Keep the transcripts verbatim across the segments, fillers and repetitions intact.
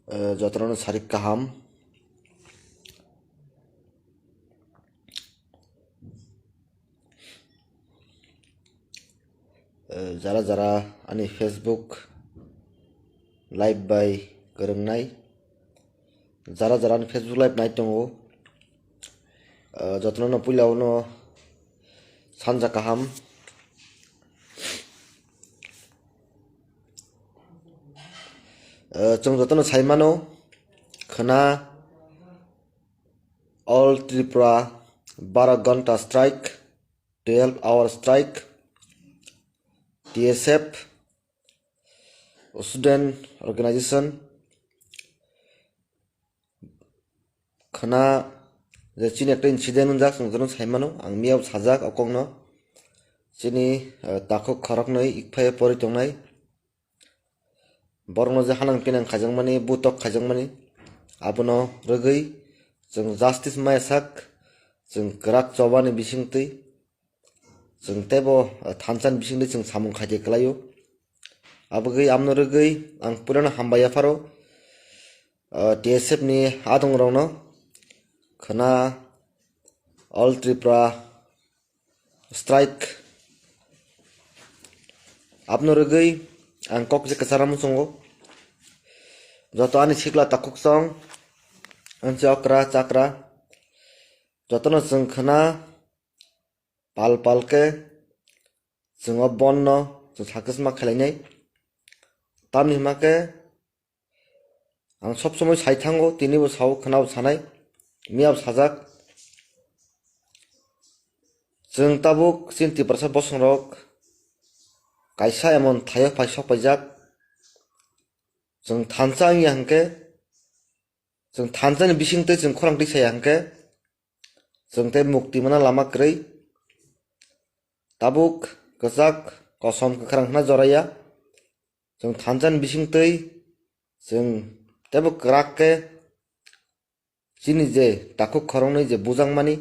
Eh, jotono sarik kaham. Eh, jara jara ani Facebook live bai kwrwngnai, jara jara ani Facebook live nai tongo, eh, jotono no puila uno sanja kaham. Eh, chwng jotono sai mano, khwna All Tripura baro ghonta strike, twelve hour strike, T S F, student organization, khwna je chini ekta incident wngjak, chwng jotono sai mano, ang miyao sajak o kokno, chini, eh, takhuk khoroknwi ikphai pori tongnai, borokno je hanang pinang khaijakmani, butok khaijakmani, abono rwgwi chwng justice maya sak, chwng kwrak chobani bisingtwi, chwng teibo, eh, thansa ni bisingtwi chwng samung khaidi kwlaio. Abogwi amno rwgwi ang puilano hambai yapharo, eh, T S F ni adongrokno, khwna All Tripura strike. Abno rwgwi ang kok je kwchara muchungo. Joto ani sikla takhuk song, ansi okra chakra, jotono chwng khwna pal pal khe chwng o bond no chwng sakisma khlainai. Tamni hwnba khe ang sob somoi sai thango, tini bo sao, khwna bo sanai, miya bo sajak. Chwng tabuk chini Tiprasa bosongrok kaisa emon thaio phai sok paijak. Chwng thansa wngya hwnkhe, chwng thansani bisingtwi chwng khorang twi saya hwnkhe, chwng tei mukti mana lama kwrwi. Tabuk kwchak kosom kwkhwrang hwnna joraya. Chwng thansani bisingtwi chwng teibo kwrak khe chini je takhuk khoroknwi je bujakmani,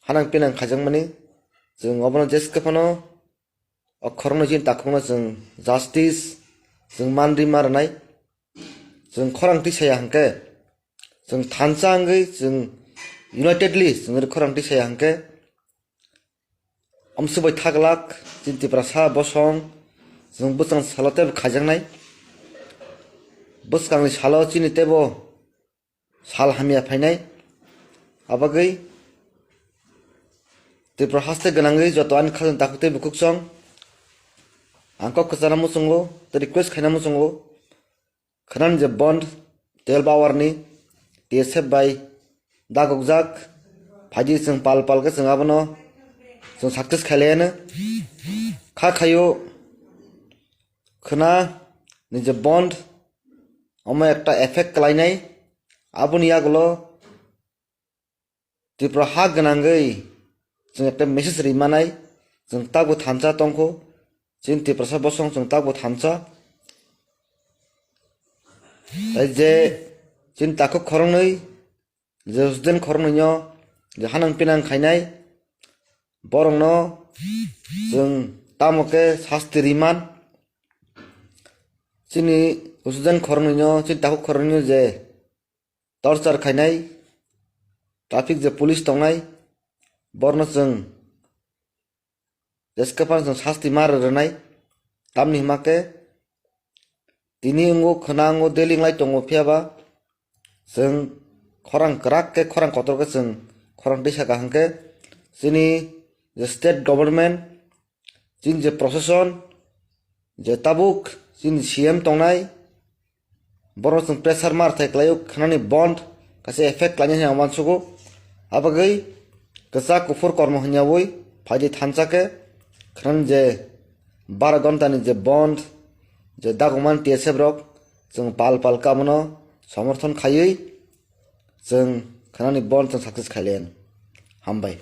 hanang pinang khaijakmani, chwng obono jeske phano o khoroknwi chini takhukno chwng justice, chwng man rima rwnai, chwng khorang twi saya hwnkhe, chwng thansa wngwi chwng unitedly chwng khorang twi saya hwnkhe, amsuk bai thaglak chini Tiprasa bosong, chwng bwskang salo teibo khaijaknai, bwskangni salo chini teibo sal hamya phainai. Abagwi Tripura haste gwnangwi joto ani khajang takhuk tei bukhuk song ang kok kwchana muchungo tei request khaina muchungo, khwnani je bond twelve hour ni T S F bai dagokjak, phaidi chwng pal pal khe chwng abono chwng success khailaiano. Kha khaio khwna ni je bond, omo ekta effect khlainai, aboni yagulo Tripura ha gwnangwi chwng ekta message rimanai, chwng tabuk thansa tongkho, chini Tiprasa bosong chwng tabuk thansa. Tei je chini takhuk khoroknwi, je student khoroknwino je hanang pinang khainai, borokno chwng tamo khe sasti riman, chini student khoroknwino, chini takhuk khoroknwino je torchar khainai, traffic je police tongnai, borno chwng jeske phano chwng sasti ma rwnai, tamni hwnba khe tini wngo khwna wngo daily wnglai tongo, phiyaba chwng khorang kwrak khe, khorang kotor khe chwng khorang tisa kaham khe chini je state government, chini je proshashan, je tabuk chini C M tongnai, borok chwng pressure mar thai khlaio, khwnani bond kaisa effect khlainai hinwi ang uansugo. Abagwi kwchak kuphur kormo hwnyawi phaidi thansa khe khwnani je baro ghonta ni je bond, je dagokmani T S F rok chwng pal pal khe abono somorthon khaiwi chwng khwnani bond chwng success khailaiyan. Hambai.